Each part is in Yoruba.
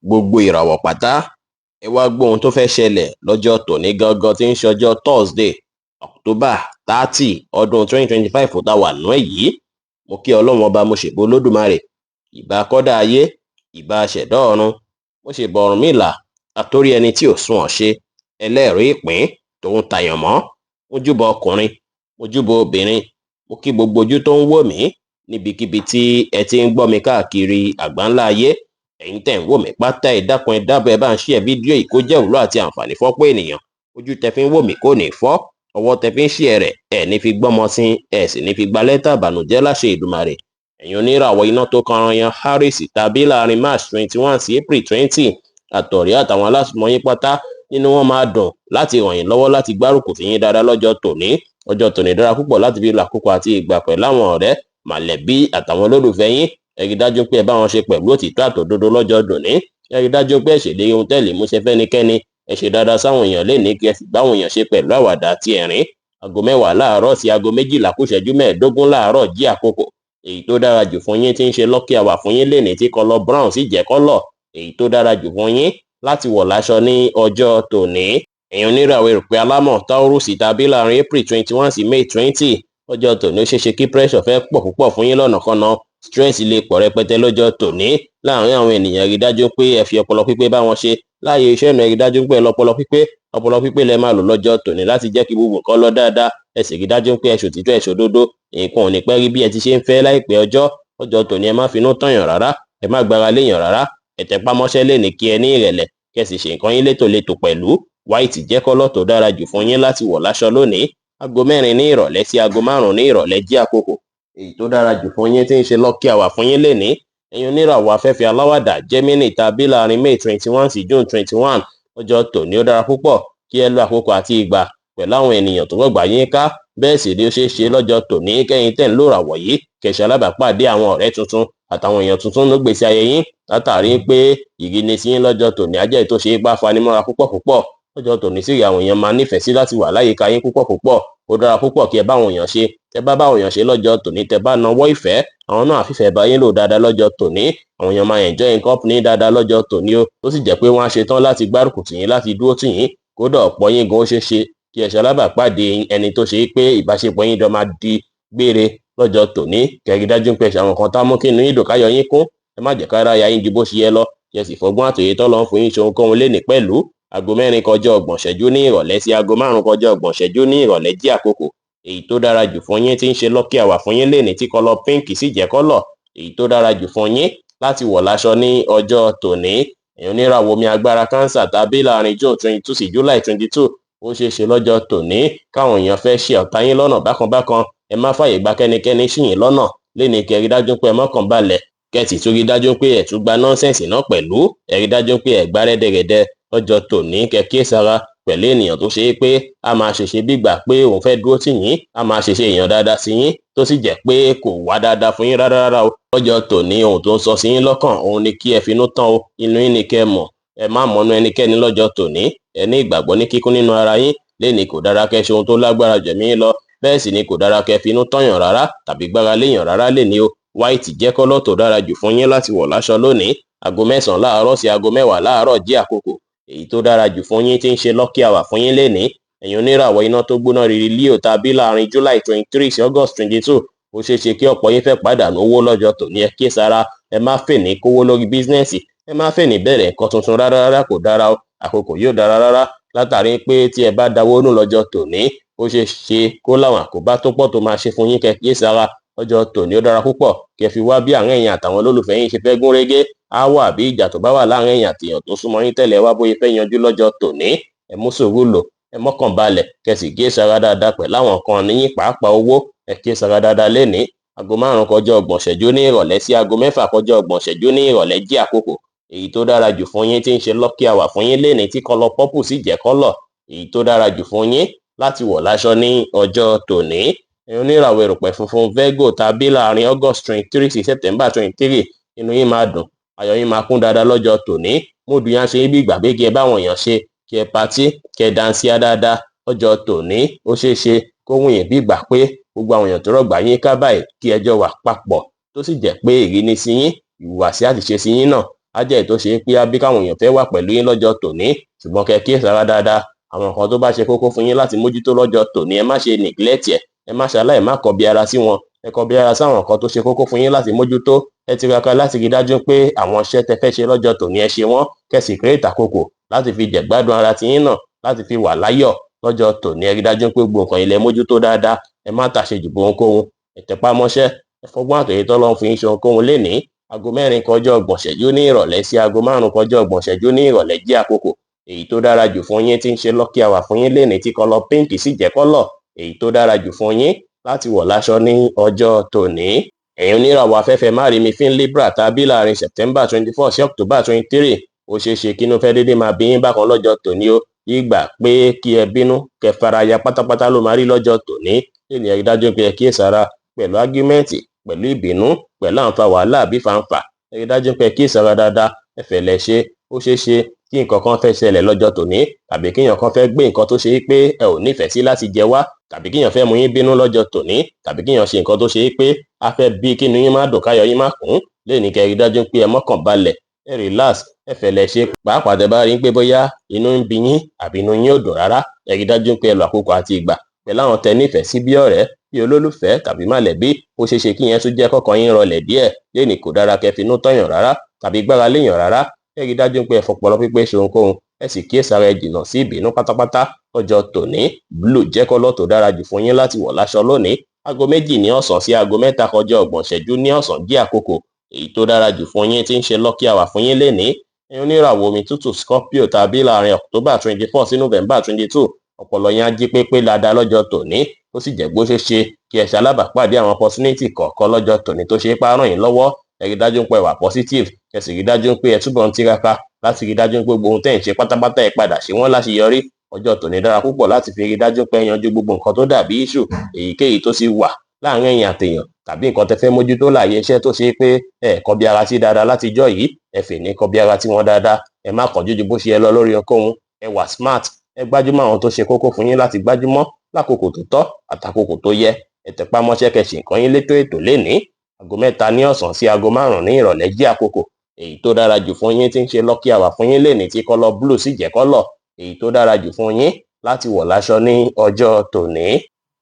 Gbogbo ìràwọ̀ pátá, ẹ wá gbọ́ ohun tó fẹ́ ṣẹlẹ̀ lọ́jọ́ tòní gangan tí ń ṣe ọjọ́ Thursday, October 30, ọdún 2025 tá a wà nú ẹ̀ yìí. Mo kí Ọlọ́run ọba, mo ṣèbọ Olódùmarè, ìbà kọ́dá ayé, ìbà ṣẹ̀dá ọ̀run, mo ṣèbà Ọ̀rúnmìlà, àtórí ẹni tí ò sunwọ̀n ṣe, ẹlẹ́rìí ìpín tòun tàyànmọ́. Mo júbà ọkùnrin, mo júbà obìnrin, mo kí gbogbo ojú tó ń wò mí níbikíbi tí ẹ ti ń gbọ́ mi káàkiri àgbáńlá ayé. Ẹ̀yin tẹ́ ń wò mí pátá, ẹ dákun, ẹ dábọ̀, ẹ bá ń share fídíò yìí kó jẹ́ ìwúlò àti àǹfààní fọ́pọ̀ ènìyàn. Ojú tẹ fi ń wò mí kò ní fọ́, ọwọ́ tẹ fi ń share rẹ̀ ẹ ní fi gbọ́mọ sí, ẹ sì ní fi gba lẹ́tà ìbànújẹ́ láṣẹ Èdùmàrè. Ẹ̀yin oníràwọ̀ iná tó kanran yan Aries tàbí láàrin March 21 sí April 20, àtọ̀rẹ́ àtàwọn alásùnmọ́ yín pátá nínú wọn máa dùn láti ràn yín lọ́wọ́ láti gbárùkù tì yín dáadáa lọ́jọ́ tòní. Ọjọ́ tòní dára púpọ̀ láti fi lo àkókò àti ìgbà pẹ̀lú àwọn ọ̀rẹ́, mọ̀lẹ́bí àtàwọn olólùfẹ́ yín. Ẹ rí dájú pé ẹ bá wọn ṣe pẹ̀lú òtítọ́ àtòdodo lọ́jọ́ tòní. Ẹ rí dájú pé ẹ ṣèlérí ohun tẹ́ lè mú ṣe fẹ́nikẹ́ni. Ẹ ṣe dáadáa sáwọn èèyàn lénìí kí ẹ sì báwọn èèyàn ṣe pẹ̀lú àwàdà àti ẹ̀rín. Aago 10 láàárọ̀ sí aago 12 kù ìṣẹ́jú 15 láàárọ̀ jí àkókò. Èyí tó dára jù fún yín tí ń ṣe lucky hour fún yín lénìí tí kọ́lọ̀ brown sì jẹ́ kọ́lọ̀ èyí tó dára jù fún yín láti wọ̀ láṣọ ní ọjọ́ tòní. Ẹ̀yin oníràwọ̀ erùpẹ̀ alámọ̀ Taurus tàbí láàrin April 21 sí May 20, ọjọ́ tòní ó ṣeéṣe kí pressure fẹ́ pọ̀ púpọ̀ fún yín lọ́nà kan náà. Stress lè pọ̀ rẹpẹtẹ lọ́jọ́ tòní láàrin àwọn ènìyàn. Rí dájú pé ẹ fi ọpọlọ pípé bá wọn ṣe láàyè iṣẹ́ náà. Rí dájú pé ẹ lọ́pọlọ pípé, ọpọlọ pípé lẹ máa lò lọ́jọ́ tòní láti jẹ́ kí gbogbo nǹkan lọ dáadáa. Ẹ sì rí dájú pé ẹ ṣòtítọ́, ẹ ṣòdodo. Nǹkan ò ní pẹ́ rí bí ẹ ti ṣe ń fẹ́ láìpẹ́ ọjọ́. Ọjọ́ tòní ẹ má finú tànyàn rárá, ẹ má gbára léèyàn rárá. Ẹ tẹpá mọ́ṣẹ́ lénìí kí ẹ ní ìrẹ̀lẹ̀, kí ẹ sì ṣe nǹkan yín létòlétò pẹ̀lú. White jẹ́ kọ́lọ̀ tó dára jù fún yín láti wọ̀ láṣọ lónìí. Aago 4 ní ìrọ̀lẹ́ sí aago 5 ní ìrọ̀lẹ́ jí àkókò. Èyí tó dára jù fún yín tí ń ṣe lucky hour fún yín lénìí. Ẹ̀yin oníràwọ̀ afẹ́fẹ́ aláwàdà Gemini tàbí láàrin May 21 sí June 21, ọjọ́ tòní ó dára púpọ̀ kí ẹ lo àkókò àti ìgbà pẹ̀lú àwọn ènìyàn tó rọ̀gbà yín ká. Bẹ́ẹ̀ sì ni ó ṣeé ṣe lọ́jọ́ tòní kẹ́yìn tẹ̀ ń lò ràwọ̀ yìí kẹ̀ṣẹ̀ alábàápàdé àwọn ọ̀rẹ́ tuntun àtàwọn èèyàn tuntun ló gbèsè ayé yín, látàrí pé ìrínisí yín lọ́jọ́ tòní á jẹ́ tó ṣe é bá fanimọ́ra púpọ̀ púpọ̀. Lọ́jọ́ tòní sì rí àwọn èèyàn máa nífẹ̀ẹ́ sí láti wà láyìíká yín púpọ̀ púpọ̀. Ó dára púpọ̀ kí ẹ bá àwọn èèyàn ṣe. Tẹ bá bá àwọn èèyàn ṣe lọ́jọ́ tòní, tẹ bá nawọ́ ìfẹ́, àwọn náà àfífẹ́ bá yín lò dáadáa lọ́jọ́ tòní. Àwọn èèyàn máa enjoy company dáadáa lọ́jọ́ tòní o, tó sì jẹ́ pé wọ́n á ṣe tán láti gbárùkù tì yín, láti dúró tì yín. Kódà ọ̀pọ̀ yín gan ó ṣeé ṣe kí ẹ ṣe alábàápàdé ẹni tó ṣe pé ìbáṣepọ̀ yín jọ máa di gbére lọ́jọ́ tòní. Kẹ́ rí dájú pé ẹ ṣe àwọn nǹkan tá mú kí inú yín dùn, káyọ̀ yín kún. Ẹ má jẹ́ kára ya yín ju bó ṣe yẹ lọ, kí ẹ sì fọgbọ́n àtòyè tọ́lọ́run fún yín ṣe ohunkóhun lénìí pẹ̀lú. Aago 4 kọjá ọgbọ̀n ṣẹ́jú ní ìrọ̀lẹ́ sí aago 5 kọjá ọgbọ̀n ṣẹ́jú ní ìrọ̀lẹ́ jí àkókò. Èyí tó dára jù fún yín tí ń ṣe lucky hour fún yín lénìí tí kọ́lọ̀ pink sì jẹ́ kọ́lọ̀ èyí tó dára jù fún yín láti wọ̀ láṣọ ní ọjọ́ tòní. Ẹ̀yin oníràwọ̀ omi agbára Cancer tàbí láàrin June 22 sí July 22, ó ṣeé ṣe lọ́jọ́ tòní káwọn èèyàn fẹ́ ṣe ọ̀tá yín lọ́nà bákan bákan. Ẹ má fàyè gba kẹ́nikẹ́ni ṣì yín lọ́nà lénìí. Kẹ́ rí dájú pé ẹ mọ́kàn balẹ̀, kẹ́ sì tún rí dájú pé ẹ tún gba nonsense náà pẹ̀lú. Ẹ rí dájú pé ẹ gbá rẹ́dẹ̀rẹ́dẹ́ lọ́jọ́ tòní. Kẹ́ kíyèsára pẹ̀lú ènìyàn tó ṣe é pé a máa ṣèṣe bígbà pé òun fẹ́ dúró tì yín, a máa ṣèṣe èèyàn dáadáa sí yín, tó sì jẹ́ pé kò wá dáadáa fún yín rárá rárá o. Lọ́jọ́ tòní, ohun tó ń sọ sí yín lọ́kàn òun ni kí ẹ finú tán o, inú yín ni kẹ́ ẹ mọ̀. Ẹ má mọnú ẹnikẹ́ni lọ́jọ́ tòní. Ẹ ní ìgbàgbọ́ ní kíkún nínú ara yín lénìí. Kò dára kẹ́ ṣe ohun tó lágbára jẹ̀mí yín lọ, bẹ́ẹ̀ sì ni kò dára kẹ́ finú tọ̀yàn rárá tàbí gbára léèyàn rárá lénìí o. White jẹ́ kọ́lọ̀ tó dára jù fún yín láti wọ̀ láṣọ lónìí. Aago 9 láàárọ̀ sí aago 10 láàárọ̀ jí àkókò. Èyí tó dára jù fún yín tí ń ṣe lucky hour fún yín lénìí. Ẹ̀yin oníràwọ̀ iná tó gbóná riri Leo tàbí láàrin July 23 sí August 22, ó ṣeé ṣe kí ọ̀pọ̀ yín fẹ́ pàdánù owó lọ́jọ́ tòní. Ẹ kíyèsára, ẹ má fèní kówó lórí business, ẹ má fèní bẹ̀rẹ̀ nǹkan tuntun rárá rárá, kò dára o. Àkókò yóò dára rárá, látàrí pé tí ẹ bá dáwó nù lọ́jọ́ tòní, ó ṣeé ṣe kó láwọn àkóbá tó pọ̀ tó máa ṣe fún yín. Kẹ́ kíyèsára lọ́jọ́ tòní. Ó dára púpọ̀ kí ẹ fi wá bí àárín ẹ̀yin àtàwọn olólùfẹ́ yín ṣe fẹ́ gún régé. Á wà bí ìjà tó bá wà láàrin ẹ̀yin àtèèyàn tó súnmọ́ yín tẹ́lẹ̀ wá bóyá fẹ́ yanjú lọ́jọ́ tòní. Ẹ mú sùúrù lò, ẹ mọ́kàn balẹ̀, kẹ́ sì kíyèsára dáadáa pẹ̀lú àwọn nǹkan níyìn, pàápàá owó. Ẹ kíyèsára dáadáa lénìí. Aago 5 kọjá ọgbọ̀n ṣẹ́jú ní ìrọ̀lẹ́ sí aago 6 kọjá ọgbọ̀n ṣẹ́jú ní ìrọ̀lẹ́ jí àkókò. Èyí tó dára jù fún yín tí ń ṣe lucky hour fún yín lénìí tí kọ́lọ̀ purple sì jẹ́ kọ́lọ̀ èyí tó dára jù fún yín láti wọ̀ láṣọ ní ọjọ́ tòní. Ẹ̀yin oníràwọ̀ erùpẹ̀ funfun Virgo tàbí láàrin August 23 sí September 23, inú yín máa dùn, ayọ̀ yín máa kún dáadáa lọ́jọ́ tòní. Mood yín á ṣe bí ìgbà pé kí ẹ bá àwọn èèyàn ṣe, kí ẹ party, kí ẹ dáńsíá dáadáa lọ́jọ́ tòní. Ó ṣeé ṣe kó wù yín bí ìgbà pé gbogbo àwọn èèyàn tó rọ̀gbà yín ká báyìí kí ẹ jọ wà papọ̀, tó sì jẹ́ pé ìrínisí yín, ìhùwàsí àti ìṣesí yín náà Á jẹ́ èyí tó ṣe pé á bí káwọn èèyàn fẹ́ wà pẹ̀lú yín lọ́jọ́ tòní, ṣùgbọ́n kẹ́ kíyèsára dáadáa. Àwọn nǹkan tó bá ṣe kókó fún yín láti mójútó lọ́jọ́ tòní, ẹ má ṣe neglect ẹ̀, ẹ má ṣe aláì má kọbi ara sí wọn. Ẹ kọbi ara sáwọn nǹkan tó ṣe kókó fún yín láti mójútó. Ẹ tiraka láti rí dájú pé àwọn iṣẹ́ tẹ fẹ́ ṣe lọ́jọ́ tòní ẹ ṣe wọ́n, kẹ́ sì create àkókò láti fi jẹ̀gbádùn ara tiyín náà, láti fi wà láyọ̀ lọ́jọ́ tòní. Ẹ rí dájú pé gbogbo nǹkan ilẹ̀ mójútó dáadáa. Ẹ má tàṣejù bo ohunkóhun. Ẹ tẹpá mọ́ṣẹ́, ẹ fọgbọ́n àtòyè tọ́lọ́run fún yín ṣe ohunkóhun lénìí. 3:30 ní ìrọ̀lẹ́ sí 5:30 ní ìrọ̀lẹ́ jẹ́ àkókò èyí tó dára jù fún yín tí ń ṣe lucky hour fún yín lénìí, tí colour pink sì jẹ́ colour èyí tó dára jù fún yín láti wọ̀ láṣọ ní ọjọ́ tòní. Ẹ̀yin oníràwọ̀ afẹ́fẹ́ márìími-fín Libra tàbí láàrin September 24 sí October 23, ó ṣeé ṣe kínú fẹ́ déédéé máa bí yín bákan lọ́jọ́ tòní o. Ìgbà pé kí ẹ bínú kẹ́ faraya pátápátá ló máa rí lọ́jọ́ tòní. Lẹ́ni ẹ rí dájú pé ẹ kíyèsára pẹ̀lú argument, pẹ̀lú ìbínú, pẹ̀lú àǹfà wàhálà àbí fàǹfà. Ẹ rí dájú pé ẹ kíyèsára dáadáa, ẹ fẹ̀lẹ̀ ṣe. Ó ṣeé ṣe kí nǹkan kan fẹ́ ṣẹlẹ̀ lọ́jọ́ tòní, tàbí kéèyàn kan fẹ́ gbé nǹkan tó ṣe pé ẹ ò nífẹ̀ẹ́ sí láti jẹ wá, tàbí kéèyàn fẹ́ mú yín bínú lọ́jọ́ tòní, tàbí kéèyàn ṣe nǹkan tó ṣe pé a fẹ́ bí kínú yín má dùn, káyọ̀ yín má kún. Lẹ́ni kẹ́ rí dájú pé ẹ mọ́kàn balẹ̀, ẹ relax, ẹ fẹ̀lẹ̀ ṣe. Pàápàá tẹ́ bá rí pé bóyá inú ń bí yín àbí inú yín ò dùn rárá, ẹ rí dájú pé ẹ lo àkókò àti ìgbà pẹ̀lú àwọn tẹ́ nífẹ̀ẹ́ sí bí ọ̀rẹ́, bí olólùfẹ́ tàbí mọ̀lẹ́bí. Ó ṣeé ṣe kí ìyẹn tún jẹ́ kọ́kàn yín rọlẹ̀ díẹ̀. Lẹ́ni kò dára kẹ́ finú tọ̀yàn rárá tàbí gbára léèyàn rárá. Ẹ rí dájú pé ẹ fọpọlọ pípé ṣe ohunkóhun, ẹ sì kíyèsára, ẹ jìnnà sí ìbínú pátápátá lọ́jọ́ tòní. Blue jẹ́ colour tó dára jù fún yín láti wọ̀ láṣọ lónìí. 2 ní ọ̀sán sí 3:30 ní ọ̀sán jẹ́ àkókò èyí tó dára jù fún yín tí ń ṣe lucky hour fún yín lénìí. Ẹ̀yin oníràwọ̀ omi tútù Scorpio tàbí láàrin October 24 sí November 22, ọpọlọ yín á jí pépé dáadáa lọ́jọ́ tòní. Ó sì jẹ́ bó ṣe ṣe kí ẹ ṣalábàápàdé àwọn opportunity kọ̀ọ̀kan lọ́jọ́ tòní tó ṣe é pa ràn yín lọ́wọ́. Ẹ rí dájú pé ẹ wà positive, ẹ sì rí dájú pé ẹ túbọ̀ ń tiraka láti rí dájú pé gbogbo ohun tẹ́ ẹ̀ ń ṣe pátápátá ẹ padà ṣe wọ́n láṣeyọrí. Ọjọ́ tòní dára púpọ̀ láti fi rí dájú pé ẹ yanjú gbogbo nǹkan tó dàbí issue èyíkéyìí tó sì wà láàrin ẹ̀yin àtèèyàn, tàbí nǹkan tẹ́ fẹ́ mójútó láàyè iṣẹ́ tó ṣe pé ẹ kọbi ara sí dáadáa látijọ́ yìí. Ẹ fè ní kọbi ara tí wọ́n dáadáa. Ẹ má kánjú ju bó ṣe yẹ lọ lórí ohunkóhun. Ẹ wà smart, ẹ gbájúmọ́ àwọn tó ṣe kókó fún yín láti gbájúmọ́ lákòókò tó tọ́ àtàkókò tó yẹ. Ẹ tẹpá mọ́ṣẹ́ kẹ́ ṣe nǹkan yín létò ètò lénìí. 3 ní ọ̀sán sí 5 ní ìrọ̀lẹ́ jẹ́ àkókò èyí tó dára jù fún yín tí ń ṣe lucky hour fún yín lénìí, tí colour blue sì jẹ́ colour èyí tó dára jù fún yín láti wọ̀ láṣọ ní ọjọ́ tòní.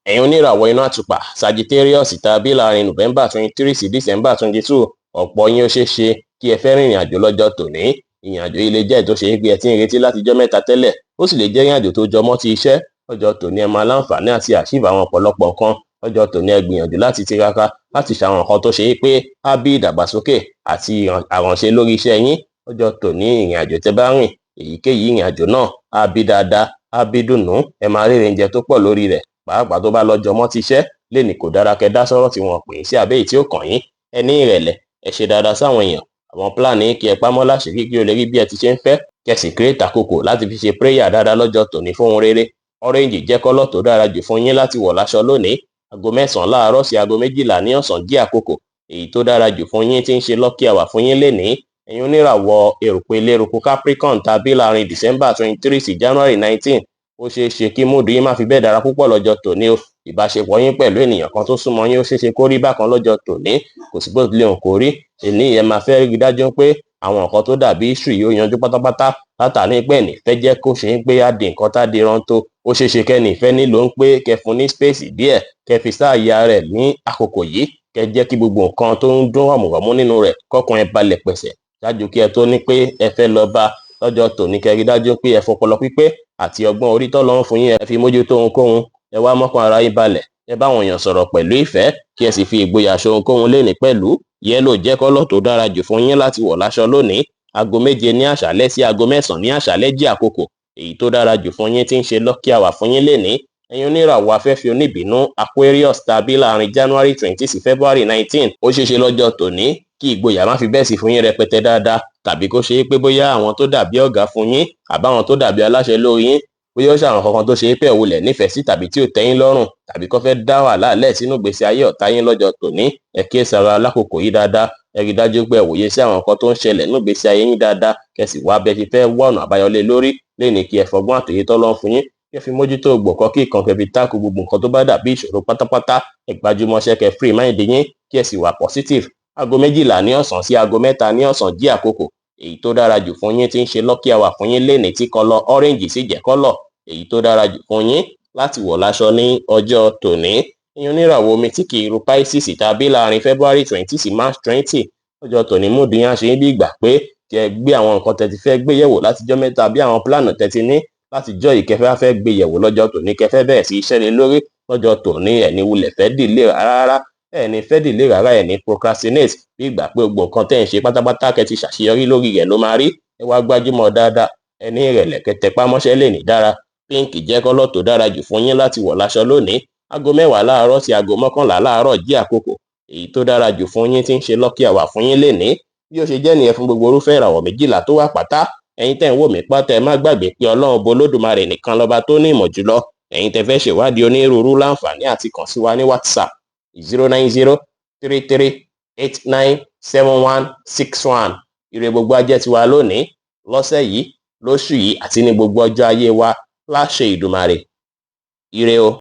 Ẹ̀yin oníràwọ̀ iná àtùpà Sagittarius tàbí láàrin November 23 sí December 22, ọ̀pọ̀ yín ó ṣeé ṣe kí ẹ fẹ́ rìnrìn àjò lọ́jọ́ tòní. Ìrìn àjò yìí lè jẹ́ èyí tó ṣe é pé ẹ ti ń retí látijọ́ mẹ́ta tẹ́lẹ̀, ó sì lè jẹ́ ìrìn àjò tó jọmọ́ ti iṣẹ́. Lọ́jọ́ tòní ẹ máa láǹfààní àti achieve àwọn ọ̀pọ̀lọpọ̀ nǹkan. Lọ́jọ́ tòní ẹ gbìyànjú láti tiraka láti ṣàwọn nǹkan tó ṣe é pé á bí ìdàgbàsókè àti àránṣe lórí iṣẹ́ yín. Lọ́jọ́ tòní ìrìn àjò tẹ́ bá rìn, èyíkéyìí ìrìn àjò náà á bí dáadáa, á bí dùnnú, ẹ máa rí oúnjẹ tó pọ̀ lórí rẹ̀. Pàápàá tó bá lọ jọmọ́ ti iṣẹ́, lénìí kò dára kẹ́ dá sọ́rọ̀ tí wọ́n pè é sí àbí èyí tí ó kàn yín. Ẹ ní ìrẹ̀lẹ̀, ẹ ṣe dáadáa sáwọn èèyàn. Àwọn plan yín kí ẹ pamọ́ láṣìírí kí o lè rí bí ẹ ti ṣe ń fẹ́. Kẹ́ sì create àkókò láti fi ṣe prayer dáadáa lọ́jọ́ tòní fún ohun rere. Orange jẹ́ colour tó dára jù fún yín láti wọ̀ láṣọ lónìí. 9 láàárọ̀ sí 12 ní ọ̀sán jẹ́ àkókò èyí tó dára jù fún yín tí ń ṣe lucky hour fún yín lénìí. Ẹ̀yin oníràwọ̀ erùpẹ̀ eléruku Capricorn tàbí láàrin December 23 sí January 19, ó ṣeé ṣe kí mood yín má fi bẹ́ẹ̀ dára púpọ̀ lọ́jọ́ tòní o. Ìbáṣepọ̀ yín pẹ̀lú ènìyàn kan tó súnmọ́ yín ó ṣeé ṣe kó rí bákan lọ́jọ́ tòní. Kò sí bó tilẹ̀ hùn kó rí. Èní ẹ máa fẹ́ rí dájú pé àwọn nǹkan tó dàbí issue yìí ó yanjú pátápátá, látàrí pé ẹnì fẹ́ jẹ́ kó ṣe ń pé á di nǹkan tá di rántó. Ó ṣeé ṣe kẹ́ni ìfẹ́ nílò ń pé kẹ́ fún ní space díẹ̀, kẹ́ fi sáàyè rẹ̀ ní àkókò yìí, kẹ́ jẹ́ kí gbogbo nǹkan tó ń dún rọ̀mùrọ̀mú nínú rẹ̀ kọ́kàn ẹ balẹ̀ pẹ̀sẹ̀ ṣáájú kí ẹ tó ní pé ẹ fẹ́ lọ bá lọ́jọ́ tòní. Kẹ́ rí dájú pé ẹ fọpọlọ pípé àti ọgbọ́n orí tọ́lọ́run fún yín, ẹ fi mójútó ohunkóhun. Ẹ wá mọ́kàn ara yín balẹ̀, ẹ bá àwọn èèyàn sọ̀rọ̀ pẹ̀lú ìfẹ́, kí ẹ sì fi ìgboyà ṣe ohunkóhun lénìí pẹ̀lú. Yellow jẹ́ colour tó dára jù fún yín láti wọ̀ láṣọ lónìí. 7 ní àṣálẹ́ sí 9 ní àṣálẹ́ jẹ́ àkókò èyí tó dára jù fún yín tí ń ṣe lucky hour fún yín lénìí. Ẹ̀yin oníràwọ̀ afẹ́fẹ́ oníbínú Aquarius tàbí láàrin January 20 sí February 19, ó ṣeé ṣe lọ́jọ́ tòní kí ìgboyà má fi bẹ́ẹ̀ sí fún yín rẹpẹtẹ dáadáa, tàbí kó ṣe é pé bóyá àwọn tó dàbí ọ̀gá fún yín àbáwọn tó dàbí aláṣẹ lórí yín, bóyá ó ṣàwọn kankan tó ṣe é pé ẹ wulẹ̀ nífẹ̀ẹ́ sí tàbí tí ò tẹ́ yín lọ́rùn, tàbí kó fẹ́ dá wàhálà lẹ̀ sínú ìgbésí ayé ọ̀tá yín lọ́jọ́ tòní. Ẹ kíyèsára lákòókò yìí dáadáa. Ẹ rí dájú pé ẹ wòye sí àwọn nǹkan tó ń ṣẹlẹ̀ nínú ìgbésí ayé yín dáadáa, kẹ́ sì wá bẹ́ẹ̀ ṣe fẹ́ wá ọ̀nà àbáyọ lé lórí. Lénìí kí ẹ fọgbọ́n àtòyé tọ́lọ́run fún yín, kẹ́ fi mójútó gbọ̀ǹkan kí nǹkan kẹ́ fi tákù gbogbo nǹkan tó bá dàbí ìṣòro pátápátá. Ẹ gbájúmọ́ṣẹ́, kẹ́ free mind yín, kí ẹ sì wà positive. 12 ní ọ̀sán sí 3 ní ọ̀sán jẹ́ àkókò Èyí tó dára jù fún yín tí ń ṣe lucky hour fún yín lénìí, tí colour orange sì jẹ́ colour èyí tó dára jù fún yín láti wọ̀ láṣọ ní ọjọ́ tòní. Ẹ̀yin oníràwọ̀ omi tí kì í ru Pisces tàbí láàrin February 20 sí March 20, ọjọ́ tòní mood yín á ṣe bí ìgbà pé kí ẹ gbé àwọn nǹkan tẹ́ ti fẹ́ gbé yẹ̀wò látijọ́ mẹ́ta, bí àwọn plan tẹ́ ti ní látijọ́ yìí, kẹfẹ́ fẹ́ gbé yẹ̀wò lọ́jọ́ tòní, kẹfẹ́ bẹ̀rẹ̀ sí iṣẹ́ lé lórí lọ́jọ́ tòní. Ẹ̀ ní wulẹ̀ fẹ́ delay rárá, ẹ̀ ní fẹ́ delay rárá, ẹ̀ ní procrastinate. Bí ìgbà pé gbogbo nǹkan tẹ́ ń ṣe pátápátá kẹ́ ti ṣàṣeyọrí lórí rẹ̀ ló máa rí. Ẹ wá gbájúmọ́ dáadáa, ẹ ní ìrẹ̀lẹ̀, kẹtẹpá mọ́ṣẹ́ lè ní dára. Pink jẹ́ colour tó dára jù fún yín láti wọ̀ láṣọ lónìí. Aago 10 láàárọ̀ sí aago 11 láàárọ̀ jí àkókò èyí tó dára jù fún yín tí ń ṣe lucky hour fún yín lénìí. Bí ó ṣe jẹ́ nìyẹn fún gbogbo irúfẹ́ ìràwọ̀ 12 tó wà pátá. Ẹ̀yin tẹ́ ń wò mí pátá, ẹ má gbàgbé pé Ọlọ́run Olódùmarè nìkan lọ́ba tó ní ìmọ̀ jùlọ. Ẹ̀yin tẹ́ fẹ́ ṣèwádìí onírúurú láǹfààní àti kàn sí wa ní WhatsApp 09033897161. Ire gbogbo ajẹ́ tiwa lónìí, lọ́sẹ̀ yìí, lóṣù yìí àti ní gbogbo ọjọ́ ayé wa láṣẹ Ìdùmarè. Ire o.